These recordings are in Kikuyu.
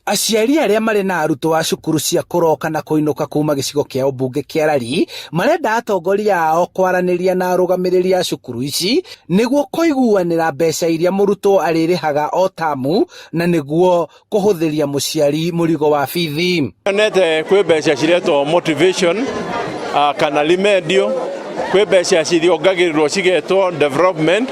Aciari arĩa marĩ na arutwo a cukuru cia kũroka na kũinũka kuma gĩcigo kĩa ũmbunge kĩa Lari marenda atongoria ao kwaranĩria na arũgamĩrĩri a cukuru ici nĩguo kũiguanĩra mbeca iria mũrutwo arĩrĩhaga o tamu na nĩguo kũhũthĩria mũciari mũrigo wa bithi. Nyonete kwĩ mbeca ciretwo motivation kana remedial, kwĩ mbeca ciongagĩrĩrwo cigetwo development,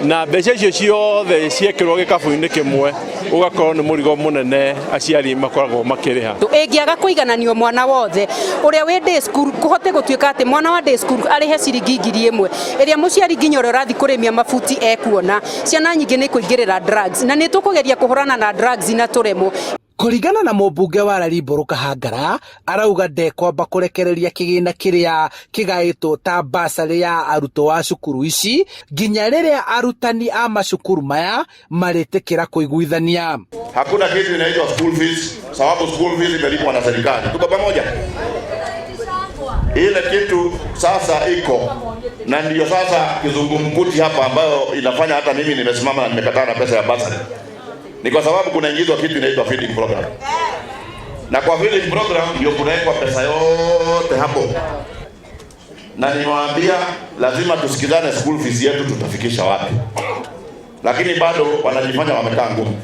na mbeca icio ciothe ciekĩrwo gĩkabũ-inĩ kĩmwe ũgakorwo nĩ mũrigo mũnene aciari makoragwo makĩrĩha. Ĩngĩaga kũigananio, mwana wothe ũrĩa wĩ day school, kũhote gũtuĩka atĩ mwana wa day school arĩhe ciringi 1000 ĩrĩa mũciari nginya ũrĩa ũrathiĩ kũrĩmia mabuti ekuona, ciana nyingĩ nĩ kũingĩrĩra drugs, na nĩ tũkũgeria kũhũrana na drugs na tũremwo. Kũringana na mũmbunge wa Lari Mbũrũ Kahangara, arauga ndekwamba kũrekereria kĩgĩna kĩrĩa kĩgaĩtwo ta basarĩ ya arutwo a cukuru ici nginya rĩrĩa arutani a macukuru maya marĩtĩkĩra kũiguithania. Hakuna kitu inaitwa school fees, sababu school fees imelipwa na serikali. Tuko pamoja? Ile kitu sasa iko na ndiyo sasa kizungumkuti hapa, ambayo inafanya hata mimi nimesimama na nimekataa na pesa ya bursary, ni kwa sababu kunaingizwa kitu inaitwa feeding program, na kwa feeding program ndio kunawekwa pesa yote hapo, na niwaambia lazima tusikizane, school fees yetu tutafikisha wapi, lakini bado wanajifanya wamekaa ngumu.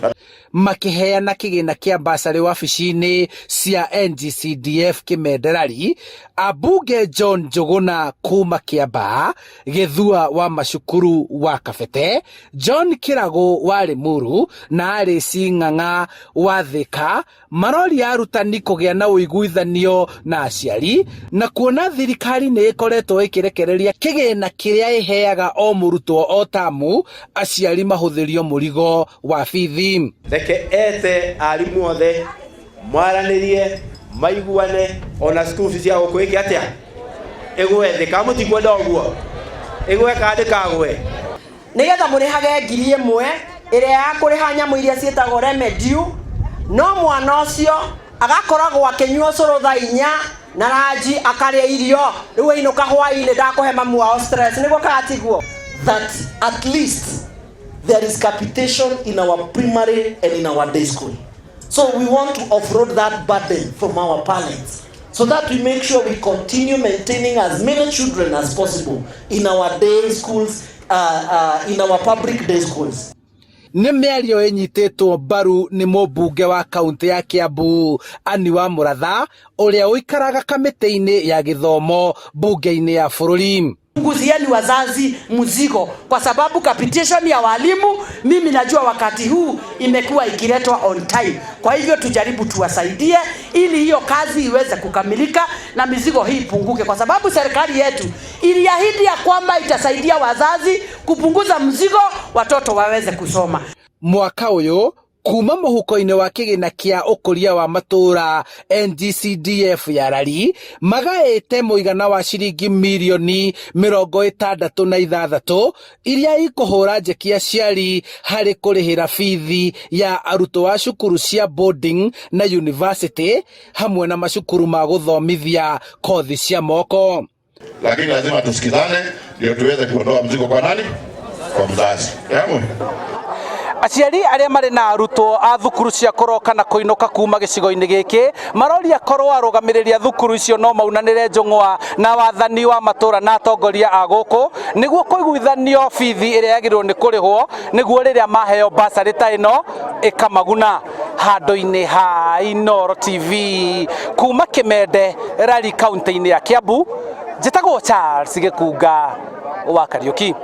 Makĩheana kĩgĩna kĩa basarĩ wabici-inĩ cia NGCDF Kĩmenderari, ambunge John Njũgũna kuma Kĩambaa, Gĩthua wa macukuru wa Kabete, John Kĩragũ wa Limuru na Alice Ng'ang'a wa Thika maroria arutani kũgĩa na ũiguithanio na aciari na kuona thirikari nĩ ĩkoretwo ĩkĩrekereria kĩgĩna kĩrĩa ĩheaga o mũrutwo o tamu, aciari mahũthĩrio mũrigo wa bithi. Reke ete arimũ othe mwaranĩrie, maiguane, ona school fees ya gũkũ ĩke atĩa, ĩgwe thĩ. Kana mũtikwenda ũguo? Ĩgwe kana ndĩkagwe? Nigetha mũrĩhage 1000 ĩrĩa ya kũrĩha nyamũ iria ciĩtagwo remedial, no mwana ũcio agakoragwo akĩnyua ũcũrũ thaa 4 na ranji akarĩa irio, rĩu ainũka hwainĩ ndakũhe mamu wao stress, nĩguo kana tiguo? That at least there is capitation in our primary and in our day school. So we want to offload that burden from our parents so that we make sure we continue maintaining as many children as possible in our day schools, in our public day schools. Nĩ mĩario ĩnyitĩtwo mbaru nĩ mũmbunge wa kaunti ya Kiambu Anne wa Mũratha, ũrĩa ũikaraga kamĩtĩ-inĩ ya gĩthomo mbunge-inĩ ya bũrũri. Punguzieni wazazi mzigo, kwa sababu capitation ya walimu mimi najua wakati huu imekuwa ikiletwa on time. Kwa hivyo tujaribu tuwasaidie ili hiyo kazi iweze kukamilika na mizigo hii ipunguke, kwa sababu serikali yetu iliahidi ya kwamba itasaidia wazazi kupunguza mzigo, watoto waweze kusoma. Mwaka ũyũ kuma mũhuko-inĩ wa kĩgĩna kĩa ũkũria wa matũũra NGCDF ya Lari magaĩte mũigana wa ciringi mirioni 66 iria ikũhũra njeki aciari harĩ kũrĩhĩra bithi ya arutwo a cukuru cia boarding na university hamwe na macukuru ma gũthomithia kothi cia moko. Lakini lazima tusikizane ndio tuweze kuondoa mzigo kwa nani? Kwa mzazi. Yamwe. Aciari arĩa marĩ na arutwo a thukuru cia kũroka na kũinũka kuma gĩcigo-inĩ gĩkĩ maroria korwo arũgamĩrĩri a thukuru icio no maunanĩre njũng'wa na wathani wa matũra na atongoria a gũkũ nĩguo kũiguithanio bithi ĩrĩa yagĩrĩirwo nĩ kũrĩhwo, nĩguo rĩrĩa maheo basarĩ ta ĩno ĩkamaguna. Handũ-inĩ ha Inooro TV kuma Kĩmende, Lari, kaunti-inĩ ya Kiambu, njĩtagwo Charles Gĩkunga wa Kariũki.